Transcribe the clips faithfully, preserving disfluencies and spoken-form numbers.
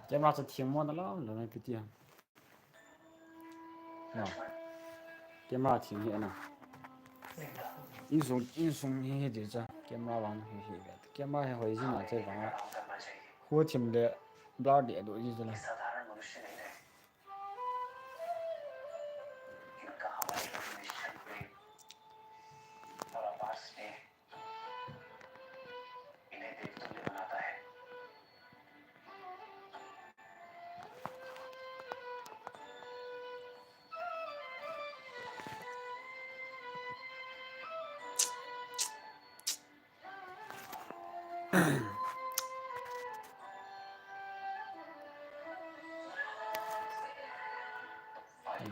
Camera chu thim mo na lo lo na piti ha. Na. Camera thim hi na. Insung, insung hi hi de cha. Camera vang hi hi ve. Camera hi hoi ji na che vang. Hu thim le blur de do ji la. इनका हमारे प्रति निश्छल प्रेम और अपार स्नेह इन्हें देवतुल्य बनाता है।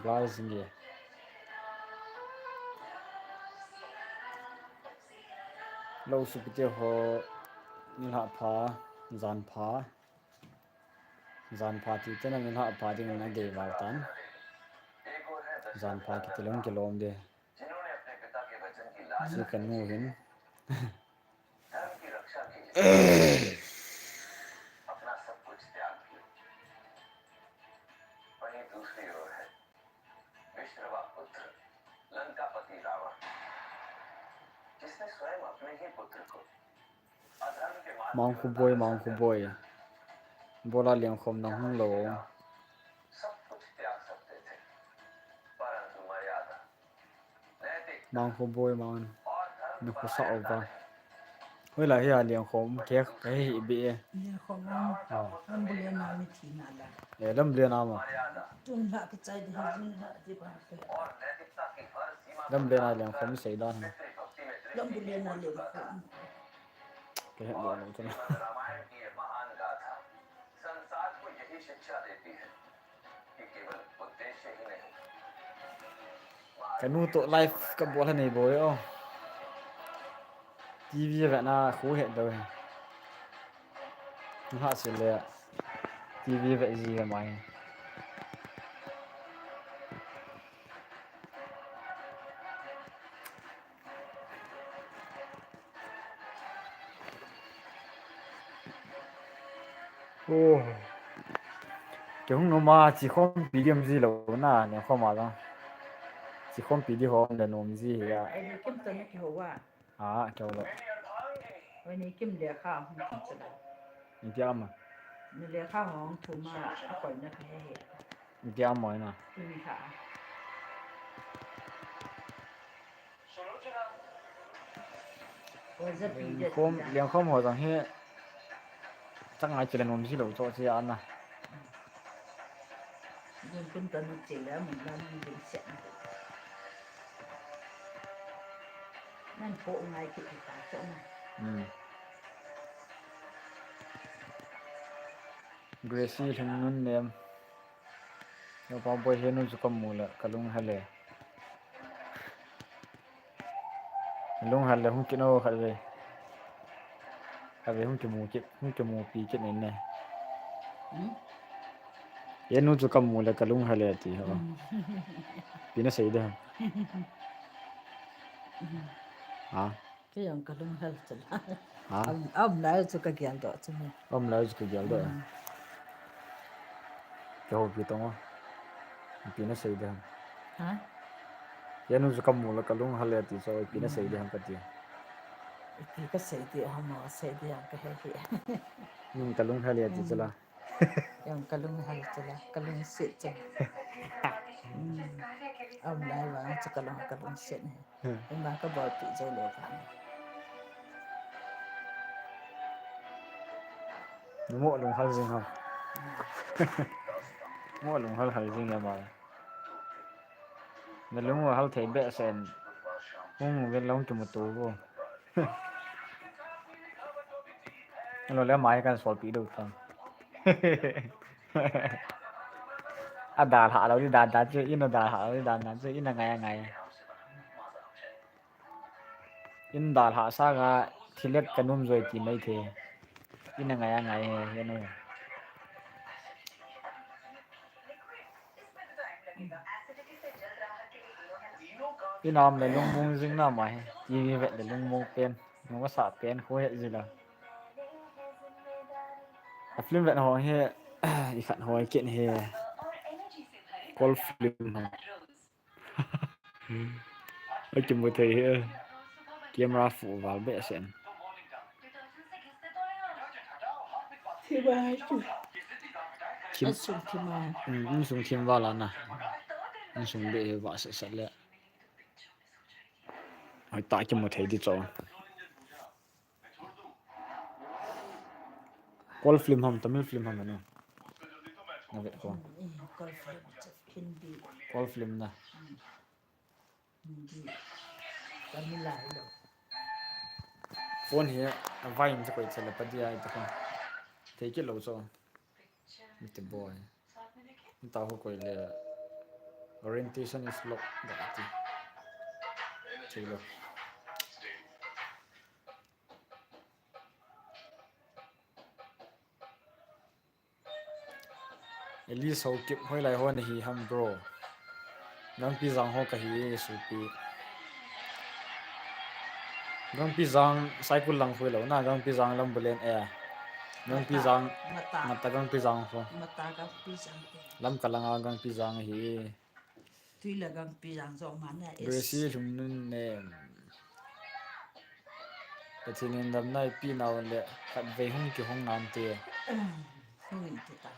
Blur jing e. Lo supite ho, nilhah pha, jan pha. Jan pha ti tena nilhah pha ding na gei val tan. Jan pha kiti lom kilom de. Ji kanu hin. धर्म की रक्षा के लिए अपना सब कुछ त्याग दिया। वहीं दूसरी ओर है विश्रवा पुत्र लंकापति रावण, जिसने स्वयं अपने ही पुत्र को अधर्म के मार्ग में Mangkhuboi, Mangkhuboi. Bola Liangkhom nang hung lo. सब कुछ त्याग सकते थे, परंतु मर्यादा Mangkhuboi man. Na khusa ova. Hoi la hi a Liangkhom ke ka hi bi e. Liangkhom. Ah. Lambu le na mi thi na la. Eh, lambu le na ma. Tun la ki chai di ha jun la di ba ke. Lambu le na Liangkhom sei dan. Lambu le na Liangkhom. Ke he lo lo tu na. Kanu toh live kabol ha nei boi o. TV vena khu he do he. Ha se le TV ve ji he mai. Oh. Kei hung nom a, chi khompi di um ji lou na, Liangkhom a jong. Chi khompi di ho le nom ji hi a. Ai, ni kim to na ki ho wa. Ah, kei lo. Ai, ni kim le kha hung kim chu la. Ni dia ma. Ni le kha hung thu ma, a koi na ka he he. Ni dia ma na. Ni kha. Liangkhom, Liangkhom ho jong hi chang ngai chile nom ji lou cho chi a na. Jingkun tanu chile mun la mun jing se. Nan po ngai ki ta cho na. Hmm. Gracie Lhungnunnem. Yopa boi henu chu kamu le, kalung hel e. Lung hel le, hung kit o khat ve. Khat ve hung kimu kit, hung kimupi kit in ne. Hmm? Henu chu kamu le, kalung hel e ti ho. Hmm. Ipi nasei de ham. Hmm. Ha? Kei jong kalunghel chu la. Ha? Aum, aum lai chu kagel doh chu me. Aum lai chu kagel doh. Hmm. Kei houpi tong o. Ipi nasei de ham. Ha? Henu chu kamu le kalunghel e ti chu ipi nasei de ham kati. Ipi kasei de ham, sei de ham kahe hi. Hmm, kalunghel e ti chu la. Hmm. Jong kalunghel chu la, kalungset chu. Hmm. Aum lai vang chu kalung, kalungset. Hmm. Ima kabolpi jou lou vang. Mo lunghel jing ham. Hmm. Mo lunghel hel jing le ma. Nalung u hal thei behseh in. Hung uvin lang kimuto vo. Lo le mai kan solpi dou tan. Adalha lou di dan dan chu, in adalha lou di dan dan chu, in angai angai. In dalha sanga thillet kanum joi ti mai thei. In angai angai he, he nu. In a um le lungmong jing na ma hi. TV vet le lungmong pen. Nung asah pen khu he jila. A film vet ho hi I khat hoi ken he. Call film ho. Akimu thei he. Camera fu val be sen. Thima chu. Thim. Asung thima. Um, um sung thim val ana. Um sung be he va se se le. Hoi ta kimu thei di cho. Call film ham, Tamil film ham na. Na ve ko. Hmm, eh, call film, Hindi. Call film na. Hmm. Hindi. Tamil lai lo. Phone hi a vai in koi chale pa dia ito ko. Take it lo so. Mite boy. Ito ko koi le. Orientation is locked. Dati. Chilo. Eli Sokip hoilai ho nahi ham bro. Gangpi Jang ho kahi e supi. Gangpi Jang Saikul lang hoilou na Gangpi Jang lam bulen e. Gangpi Jang mata Gangpi Jang ho. Mata Gangpi Jang. Lamka langa Gangpi Jang hi. Tui le Gangpi Jang jong man a. Gracie Lhungnunnem. Pathen in damna eipeh nau le khatvei hung kihong nante. Hung in ti ta.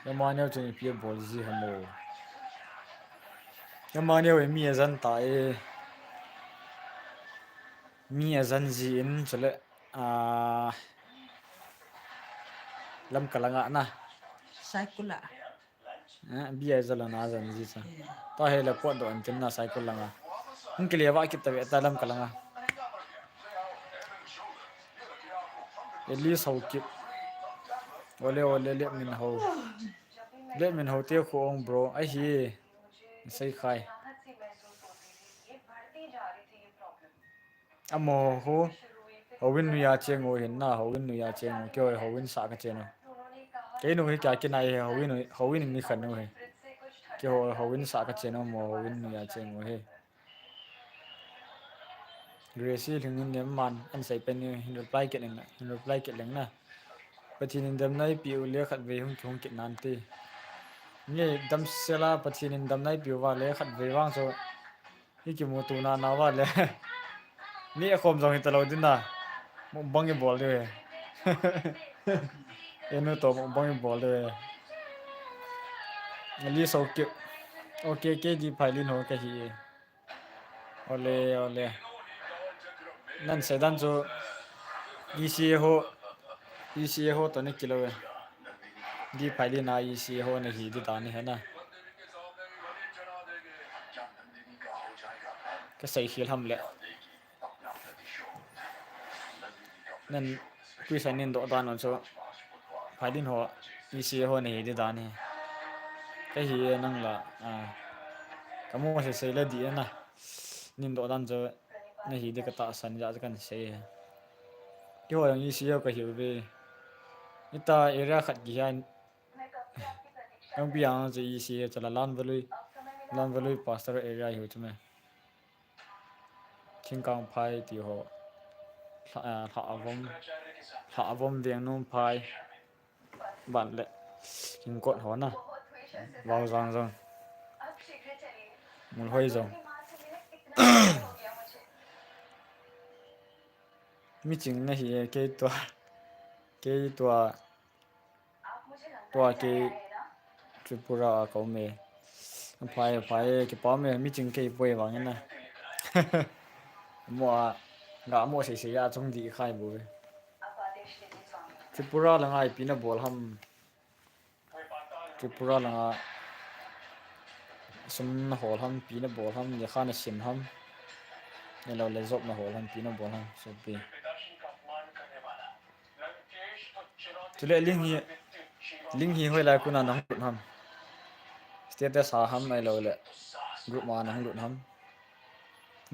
Emmanuel chun ipi abol ji ham o. Emmanuel e mi ajan ta e. Mi ajan ji in chule. Ah, Lamka langa na. Saikul a. Eh, bia jala na jan ji cha. Eh. Ta he la pot do an tin na Saikul langa. Hung kile va kit ta ve ta Lamka langa. Eli Sokip. Ole ole le min ho. Le min ho te khu ong bro. Ahi. Sei khai. Amaho, houin noiya cheng u hin na, houin noiya cheng u, keiho houin sah kachen u. Keinu hi kei kinai hi, houin, houin mi khat u hi. Keiho houin sah kachen u, amaho houin noiya cheng u hi. Gracie Lhungnunnem man, an sei pen hin reply kit leng na, hin reply kit leng na. Pathen in damna eipeh u le khatvei hung kihong kit nante. Ni damsel a Pathen in damna eipeh u va le khatvei vang chu. Hi kimuto na na va le. Ni akhom jong hi talou din na. Mukbang ibol diu he. Enu to mukbang ibol diu he. Eli Sokip. Okay, K D Phailin ho kahi e. Ole, ole. Nan seidan chu. E C A ho. E C A ho to ni kilou e. D Phailin a E C A ho nahi di dan hi na. Ka sei khel ham le. Nan question nin doh dan on chu. Phailin ho E C A ho nahi di dan hi. Kahi e nang la. Ah. Kamu sei sei le di na. Nin doh dan chu. Nahi di katahsan ja kan sei. Keiho jong E C A ho kahiu ve. Ita area khat kihi a. Gangpi a chu E C A chala Lamvalui, Lamvalui Pastor area hiu chu me. Thingkang phai ti ho. Lha, ah, Lhavom, Lhavom Vengnom phai. Ban le. Kingkot ho na. Vaojang jong. Mulhoi jong. Miching nahi e, kei tua. Kei tua. Tua kei Tripura a ka um e. Phai, phai, kipah e, miching kei poi vang in na. Mo a, ga mo sei sei a chung di khai bu ve. Tripura langa ipi na bol ham. Tripura langa sum na hol ham, ipi na bol ham, lekha na sim ham. Ahilou le job na hol ham, ipi na bol ham, sopi. Chule link hi, link hi hoilai kona nahung lut ham. Status a ham ahilou le group ma nahung lut ham.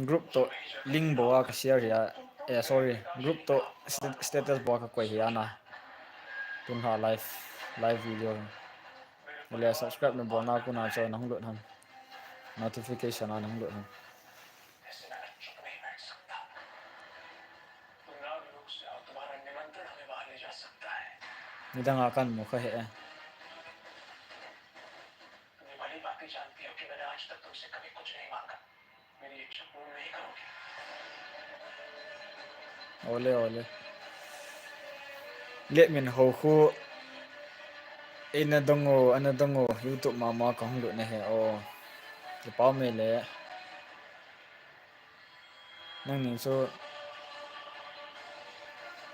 Group to link bou a ka share hi a, eh, sorry, group to sta-, status bou a ka koi hi a na. Tun ha live, live video. Le subscribe na bolna kona chu nahung lut ham. Notification a nahung lut ham. तुम राग रोग से और तुम्हारा निमंत्रण Midang a kan mu kha he. तुम भली भांति जानती हो कि मैंने आज तक तुमसे कभी कुछ नहीं मांगा। मेरी इच्छा पूर्ण नहीं करोगे? Ole, ole. Let min ho khu. Ina dongo, ana dongo. YouTube mama kahung lut na he. O. Kipa me le. Nangni chu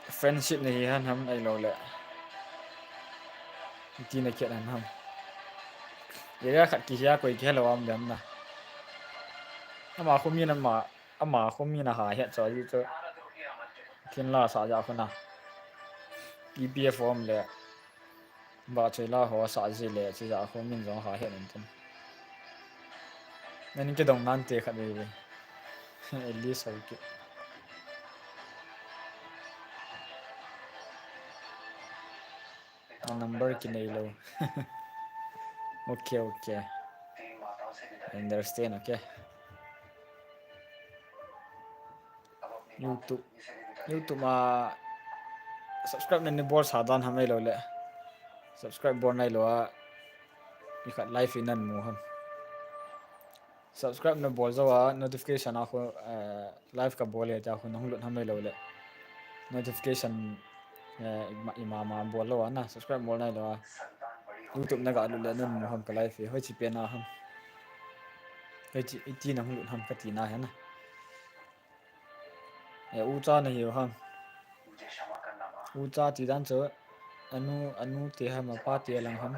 friendship nahi han ham ahilou le. Iti na khet han ham. Area khat kihe a koi kihe lou am dem na. Ama khu mi na ma, ama khu mi na ha het cho ji chu. Thin la sa ja khu na. E P F O am le. Ba choi la ho sa ji le, chi ja khu min jong ha het in tin. Nan kidong nan te khat ve ve. At least okay. Na number kinei lou. Okay, okay. I understand, okay. YouTube, YouTube ma subscribe nani bol sa dan ham ahilou le. Subscribe bol nailou a. Mi khat live in nan mu ham. Subscribe na bol jou a notification a khu, eh, live ka bol le tia khu nahung lut ham ahilou le. Notification, eh, ima, ima ma bol lou a na. Subscribe bol nailou a. YouTube na ga lut le nan mu ham ka live hi. Hoi chi pe na ham. Hoi chi, iti nahung lut ham ka ti na he na. E, ucha nahiu ham. Ucha ti dan chu, anu, anu te ham, apa te lang ham.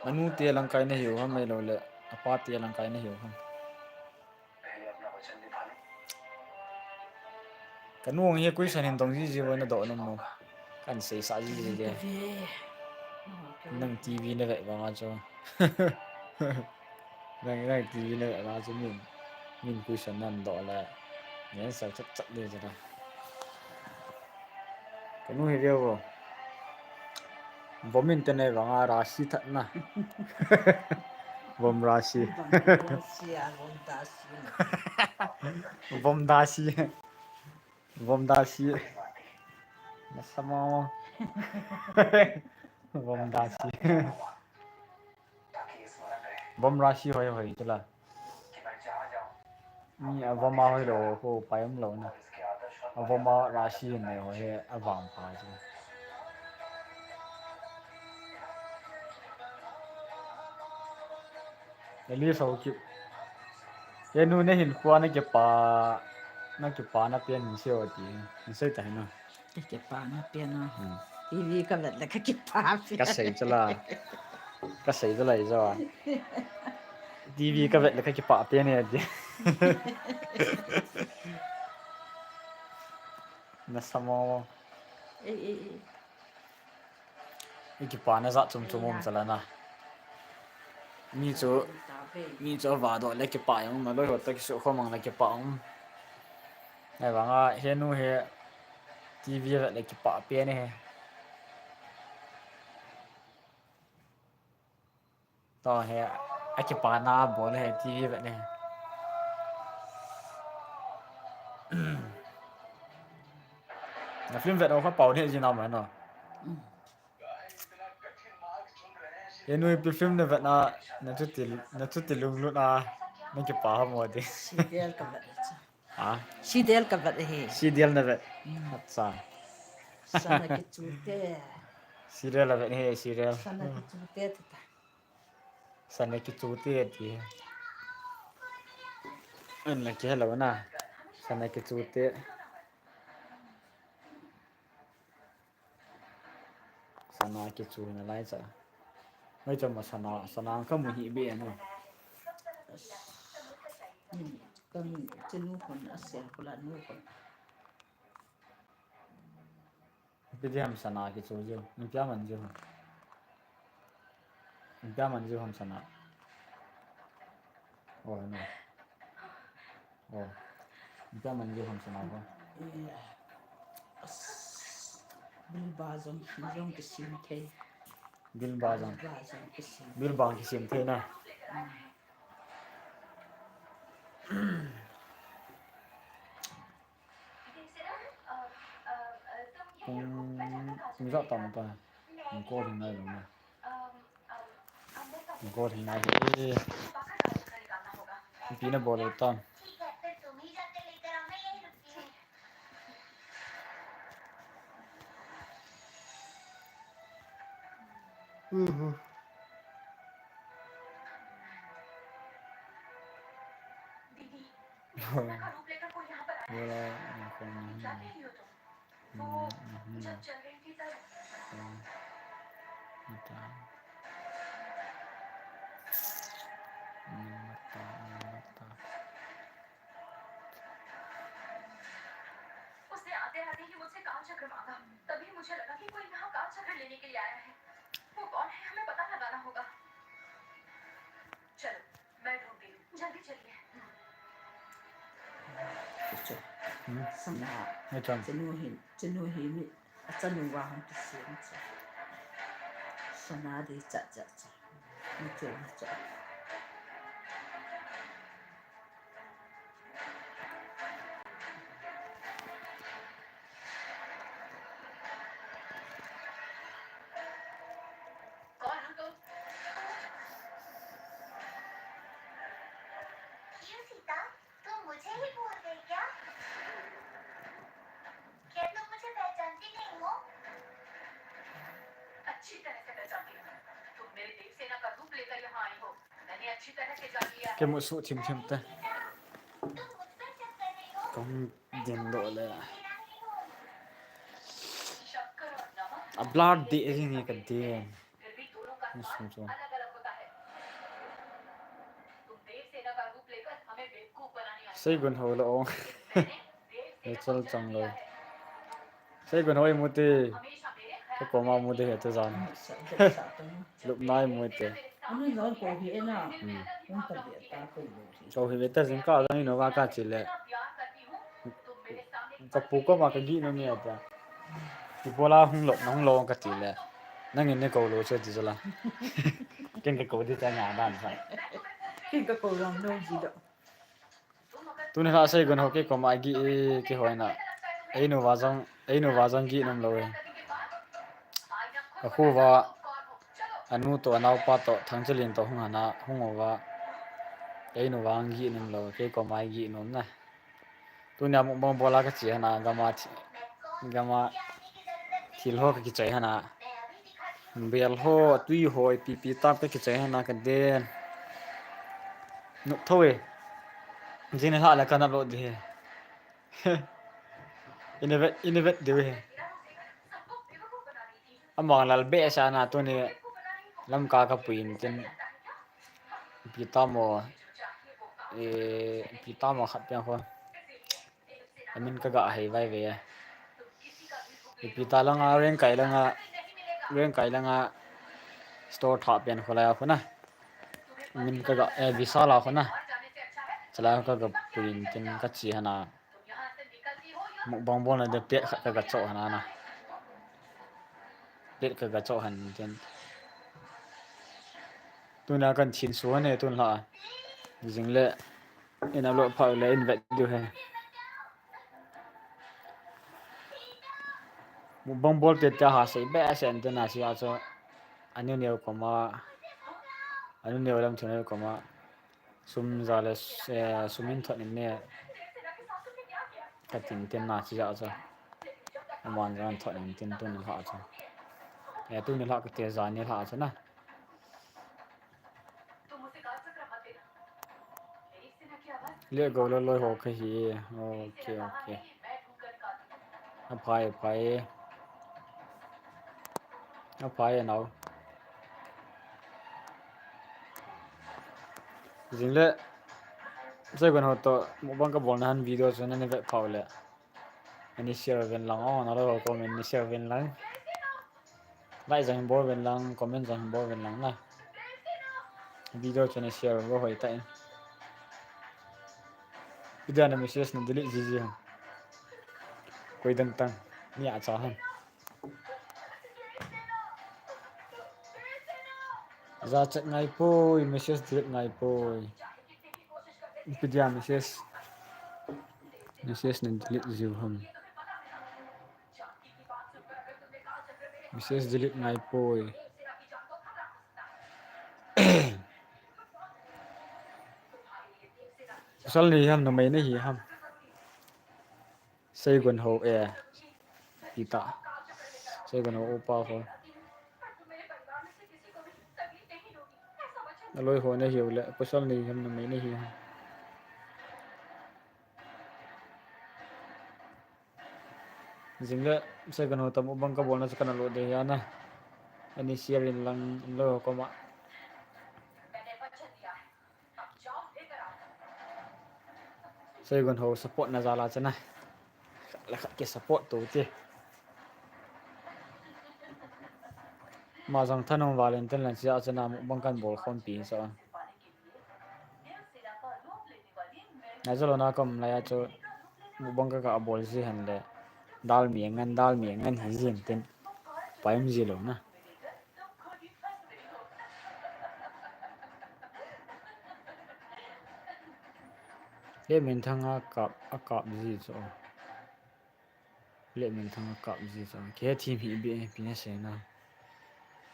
Anu te lang kai nahiu ham, ahilou le, apa te lang kai nahiu ham. Ka nu hi question hin dong jiji vo na doh nom nom. Kan sei sa jiji le. Nang T V na ve vang a chu. Nang, nang T V na ve vang a chu min, min question nan doh le. Ngen sa chat chat le jara. Ka nu hi ve vo. Vom in te nei vang a rasi that na. Vom rasi. Vom rasi a, vom dasi. Vom dasi. Vom dasi. Na sama. Vom dasi. Vom rasi hoi hoi tula. Mi a vom a hoi lou, ho pai um lou na. A vom a rasi nei hoi he a vang pa chu. Eli so ki. Ye nu ne hin khua na kipa, na kipa na pian hin seo ti. Hin sei ta hin na. Ka kipa na pian a. Hmm. T V ka vet le ka kipa pian. Ka sei chala. Ka sei chala i zaw a. T V ka vet le ka kipa pian e ti. Na samo. Ei, ei, ei. I kipa na jat chom chom um chala na. Mi chu, mi chu a va doh le kipa um, a loi ho ta kisu khom ang le kipa um. Ahivang a, he nu hi T V vet le kipa pian e he. To he, a kipa na bol he T V vet le. Na film vet o kha pau ne ji na ma no. Mm. Ye nu ipi film na vet na, na chuti, na chuti lunglut na, na kipa ham mo ti. Serial ka vet e cha. Ha? Serial ka vet e he. Serial na vet. Mm. Acha. Sana kichute. Serial na vet he, serial. Sana kichute ta. Sana kichute ti. An la ki hello na. Sana kichute. Sana kichu na lai cha. Mai cha ma sana, sana ka mu hi be no. Kan chinu kon a sel kula nu kon. Ipi ti ham sana kichu jiu. Ipi a man jiu ham. Ipi a man jiu ham sana. Oh, no. Oh. Ipi a man jiu ham sana ko. Eh, as, bilba jong, jong kisim thei. Bil ba jong. Bil ba kisem thei na. Kung, kung ja tam ta. Kung ko ring nai lo na. Kung ko ring nai he. Pi na bol tam. उसने आते आते ही मुझसे काल चक्र मांगा। तभी मुझे लगा कि कोई यहाँ काल चक्र लेने के लिए आया है। वो कौन है, हमें पता लगाना होगा। चलो, मैं ढूंढती हूँ, जल्दी चलिए। Sana, chanu hi, chanu hi mi, achanu va hung kisem cha. Sana de cha cha cha. Mi cho na cha. कौन हो तुम? क्यों सीता, तुम मुझे ही भूल गई क्या? क्या तुम मुझे पहचानती नहीं हो? अच्छी तरह से पहचानती हूँ। तुम मेरे देवसेना का रूप लेकर यहाँ आई हो। मैंने अच्छी तरह से जान लिया है। Ke mu su thim thim te. तुम मुझ पर शक कर रही हो? Kong din do le. शक्कर और नमक A blur deh jing e ka din. फिर भी दोनों का स्वाद अलग-अलग होता है। तुम देवसेना का रूप लेकर हमें बेवकूफ बनाने आई हो। Seigun ho lo ong. मैंने देवसेना को जन्म दिया है। Rachel chang lo. Seigun ho imu te. Hमेशा मेरे ख्याल में रहती है। Ke koma mu te he te jan. Lupna imu te. Ani lo ko hi e na. Hmm. Hung ta dia ta ko lo. Ko hi ve ta jing ka jang ino va ka chi le. Ka pu koma ka gih nom e ta. Ibola hung lo, na hung lo ka ti le. Nangin ne ko lo che ti jala. Ken ka ko di ta nga dan sa. Ken ka ko lo no ji do. Tuni lha Seigun ho ke koma gih e ke hoina. Einu va jong, einu va jong gih nom lo e. Ka khu va, anu to, anau pa to, Thangchalin to hung hana, hung uva. Einu va gih nom lo, ke koma gih nom na. Tunia mukbang bola ka che hana, gama thi, gama thil ho ka kichai hana. Bel ho, tui ho, ipi pi tam ka kichai hana ka den. Nup tho e. Jing ni lha le ka nap lo di he. Ina vet, ina vet diu he. Amang lal be sa na tuni Lamka ka pui in tin. Ipi tam o, e, ipi tam o khat piang kho. Amin ka ga hei vai ve. Ipi ta langa, Rengkai langa, Rengkai langa store tha pian kho lai a kho na. Amin ka ga, e, Vishal a kho na. Chala ka ga pui in tin ka che hana. Mukbang bolna de plate khat ka ga cho hana na. Plate ka ga cho han tin. Tuna kan chin su hane tun lha. Jing le in upload pha le in vet diu he. Mukbang bol te ta ha sei be sen te na si a cho. Anu neo koma. Anu neo lam thune koma. Sum ja le, eh, sum in thot in ne. Ka tin tin na chi ja cha. Aman ja thot in tin tun ha cha. Eh, tun ha ka te ja ni ha cha na. Le go lo loi ho ka hi. Okay, okay. Aphai, aphai. Aphai nau. Jing le. Seigun ho to mukbang ka bolna han video chu nani vet phau le. Ani share ven lang o, na lo comment ni share ven lang. Like jong hin bol ven lang, comment jong hin bol ven lang na. Video chu na share vo hoi ta in. Video na message na delete ji ji ham. Koi dang tang. Ni a cha ham. Za chat ngai poi, message delete ngai poi. Ipi dia message. Message na delete jiu ham. Message delete ngai poi. Pasal nei ham, numei nei hi ham. Seigon ho e. Kita. Seigon ho upa ho. Aloi ho nei hiu le, pasal nei ham, numei nei hi ham. Jing le, Seigon ho tam u bang ka bolna chu kana lo de hi ana. Ani share in lang, in lo koma. Seigon ho support na jal a chana. Khat le khat ki support to ti. Ma jong thanung Valentine lan chia chana mukbang kan bol khom pi sa. Na jalo na kom la ya chu mukbang ka ka bol ji han le. Dal mi ngan, dal mi ngan hi jin tin. Paim ji lo na. Letminthang a kap, a kap ji chu. Letminthang a kap ji chu. Ke thim hi bi, pi na se na.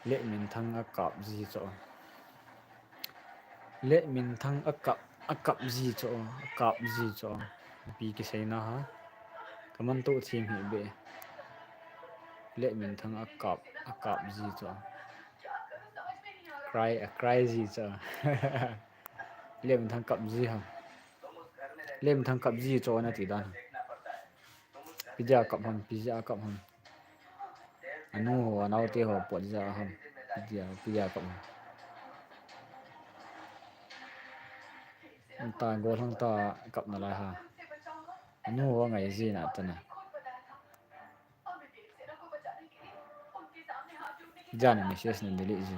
Letminthang a kap ji chu. Letminthang a kap, a kap ji chu. A kap ji chu. Pi ki sei na ha. Ka man to thim hi bi. Letminthang a kap, a kap ji chu. Cry, a cry ji chu. Letminthang kap ji ha. Letminthang kap ji chu na ti dan. Pi dia kap ham, pi dia kap ham. Anu ho, anau te ho, pot dia ham. Pi dia, pi dia kap ham. Anta gollhang ta kap na lai ha. Anu ho ngai ji na ta na. Jana message na delete ji.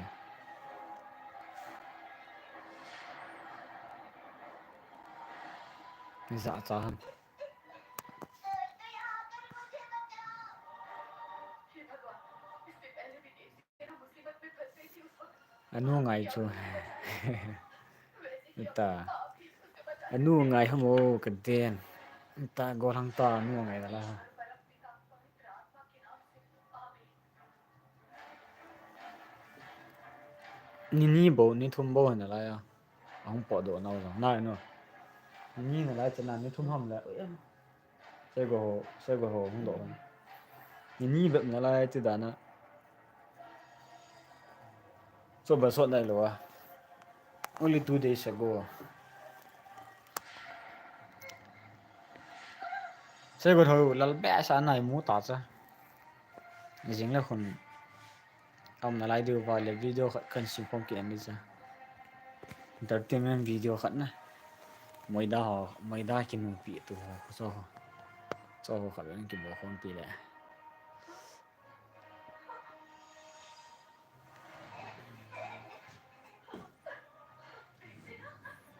Ni za cha ham. Anu ngai chu. Ta. Anu ngai ham o ka den. Ta gollhang ta anu ngai la. Ni ni bo, ni thum bo na lai a. Ahung po do nau jong. Nai no. Ni ni na lai chana ni thum ham le. Seigo ho, seigo ho hung do. Ni ni bep na lai ti dan a. Cho ba sot nai lo a. Only two days ago. Seigo ho lal be sa nai mu ta cha. Jing le khun. Aum na lai diu va le video khat kan sim phong ki an ni cha. Entertainment video khat na. Moida ho, moida ki nu pi tu ho, cho ho. Cho ho khat an ki bo phong pi le.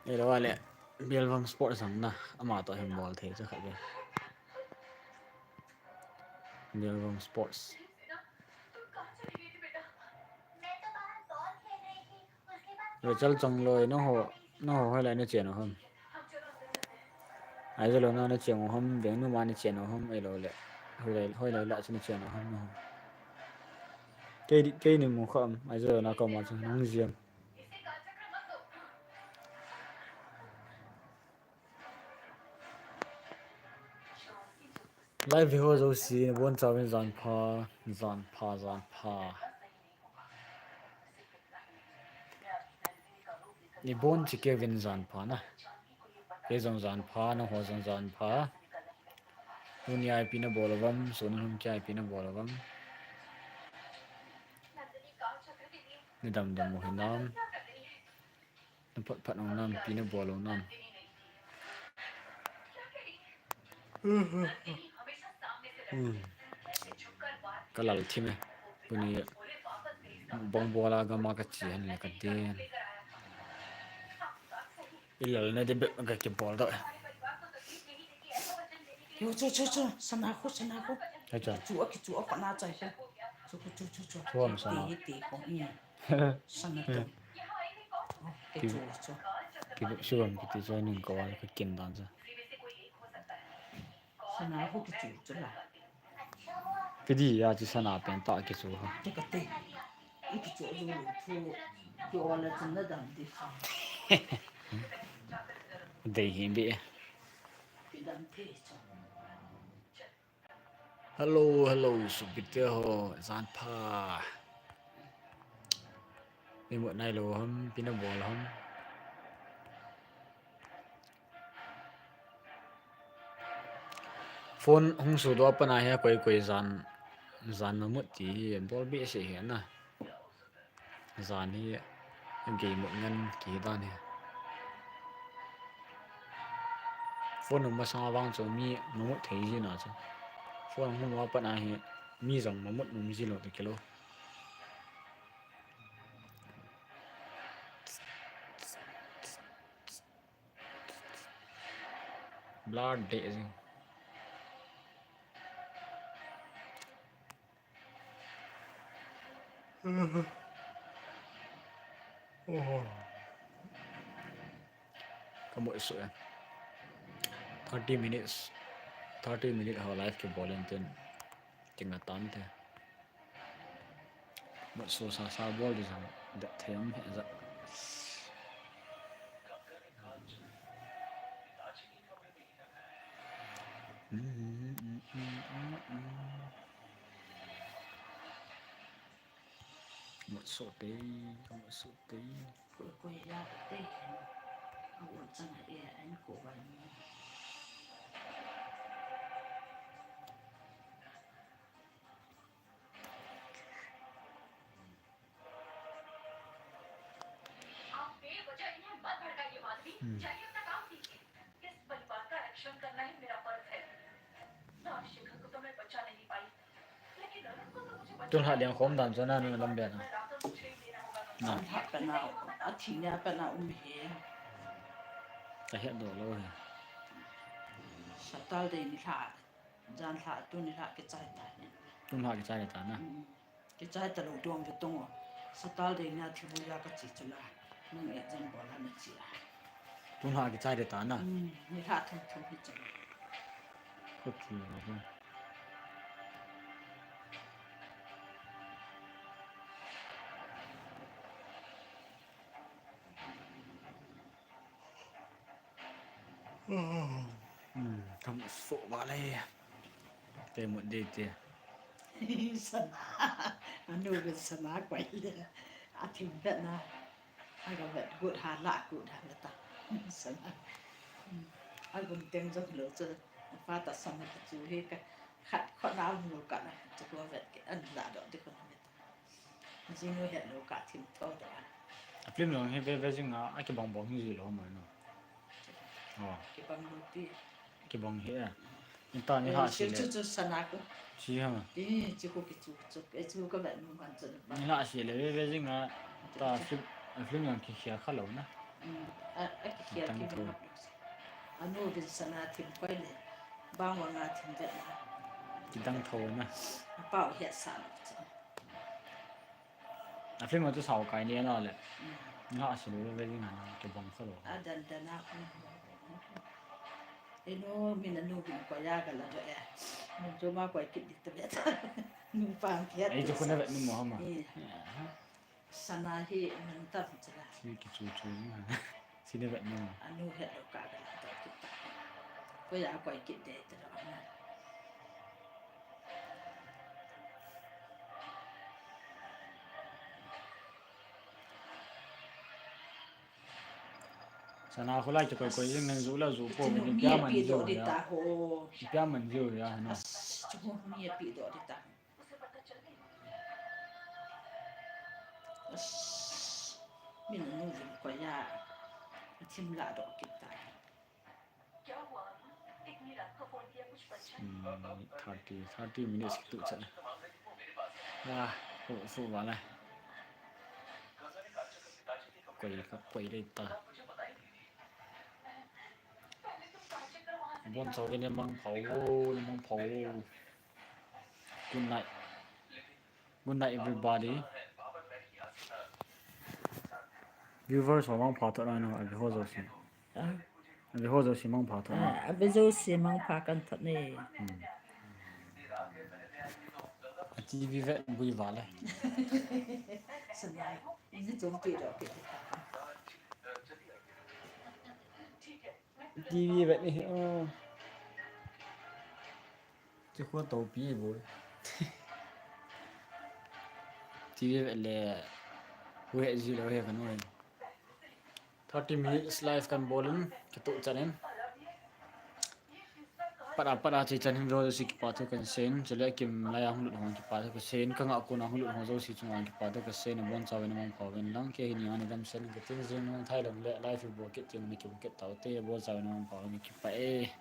Elo ale, Bialvang Sports ang na, ama to hin bol thei cha khat ve. Bialvang Sports. Rachel Chongloi, nangho, nangho hoilai na chen u ham? Aizawl a na chen u ham, Bengnu ma na chen u ham, ahilou le. Hoilai, hoilai la chu na chen u ham nangho? Kei di, kei ni mu kha am, Aizawl a na koma chu nang jiam. Live ho jouse, nabon chauvin jan pha, jan pha, jan pha. Nabon cheh uvin jan pha na. Kei jong jan pha, nangho jong jan pha. Tunia ipi na bol uvam, sun hun kia ipi na bol uvam. Na damdam u hinam. Na phat phat u nam, ipi na bol u nam. Hmm. Ka lal thim e. Tuni bong bola gam a ka che hen le ka den. I lal na di bep ka kibol doh. Yo, chu, chu, chu. Sana khu, sana khu. Hai chu. Chu a ki chu a pa na chai khu. Chu khu, chu, chu, chu. Chu am sana. Ti, ti khu. Hmm. Sana tu. Kichu chu. Kichu chu, kichu chu ning ko wa ka kin dan chu. Sana ho kichu chu la. Kidi ya chu sana pen ta kichu ha. Te ka te. I kichu chu lu chu. Ki ola chu na dam di sa. Dei hi bi. Ki dam te chu. Hello, hello, sopite ho, jan pha. Imut nailou ham, ipi na bol ham. Phone hung sudoh a pat a hi koi koi jan, jan mamut ti hi bol behseh hi na. Jan hi gei mut ngen kihi dan hi. Phone um masang a vang chu mi mamut thei ji na chu. Phone hung a pat a hi mi jong mamut um ji lou ti kilou. Blur deh jing. Ka mut suh e. Thirty minutes, thirty minute ho live kibol in tin. Ting atan te. Mut suh sasa bol di jong det thei um he ja. Mut suh te, mut suh te. Koi, koi ya te. A u chang e, an ko ba ni. आप बेवजह इन्हें मत भड़काइए माधवी। हम्म। जाइए अपना काम कीजिए। इस परिवार का रक्षण करना ही मेरा फर्ज है। मैं और शिखर को तो मैं बचा नहीं पाई, लेकिन अरुण को तो मुझे बचाना है। Tun ha liang khom dan chu na nu lam bia na. Na. Tun ha pa na, a thi nia pa na um he. Ka het doh lou he. Saturday nilhah. Jan lhah, tun nilhah kichai ta ni. Tun lhah kichai ta na. Mm. Kichai talou dong ve tong o. Saturday nia thi bu ya ka chi chu la. Nang e jan bol la na chi la. Tun lhah kichai ta na. Mm, nilhah thum thum hi chu. Ko chi la ko. Hmm, ka mut suh vale. Te mut ding te. Sana. Anu ka sana koi le. A thim vet na. A ka vet gut ha la gut ha la ta. Sana. Hmm. A gum teng jong lou chu. Fa ta sana ta chu he ka. Khat khot na um lou ka na. Chu ko vet ke an la doh ti ko na vet. Jing u het lou ka thim tho doh a. A film jong hi ve ve jing a, a kibang bang hi ji lou mai no. Oh. Kibang lou pi. Kibang hi a. Ni ta ni ha si le. Chu chu sana ko. Si ha. Ti chu ko ki chu chu. E chu ka vet nu man chu. Ni ha si le ve ve jing a. Ta film, a film jong ki khia kha lou na. Mm. A, a ki khia ki. Anu vin sana thim koi le. Bang wa nga thim vet na. Kidang tho na. A pau het sa lou chu. A film chu sao kai ni na le. Mm. Nga a si lou ve ding na, kibang sa lou. A dan dan a. Eno, min anu vin koi a ka la doh e. Min chu ma koi kit di ta vet. Nu pang kiat. Ei chu khun na vet nu mo ha ma. Eh. Sana hi man tam chu la. Si ki chu chu ni ha. Si ne vet nu mo. Anu het lou ka ka la doh kit ta. Koi a koi kit de ta doh na. Sana khu lai chu koi koi jing nang ju la ju po, ni pia man ju ya. Ni pia man ju ya na. As, chu mi pi doh di ta. As, min nu vin koi a. Thim la doh kit ta. Hmm, thirty, thirty minutes kituh chan. Ah, ko su ba le. Koi ka koi le ta. Bon sau ke ne mang phau, ne mang phau. Good night. Good night, everybody. Viewers ho mangpha thot na, abe ho jouse. Abe ho jouse mangpha thot na. Abe jouse mangpha kan thot ne. A TV vet bui vale. Sanai, ni chom ke do ke. TV vet ni. Ti khu to pi bo. TV vet le. Hu he ji lo he kan oi. Thirty minutes live kan bolin, kituh chanin. Para para che chanin ro si kipa thu kan sen, chule kim laya hung lut hong kipa thu kan sen, kanga kuna hung lut hong jo si chunga kipa thu kan sen, bon chauvin mangpha uvin lang, ke hini ani dam sen, ke tin jing nung thai lang le, live bo ke tin ni kim ke tau te, bon chauvin mangpha uvin kipa e.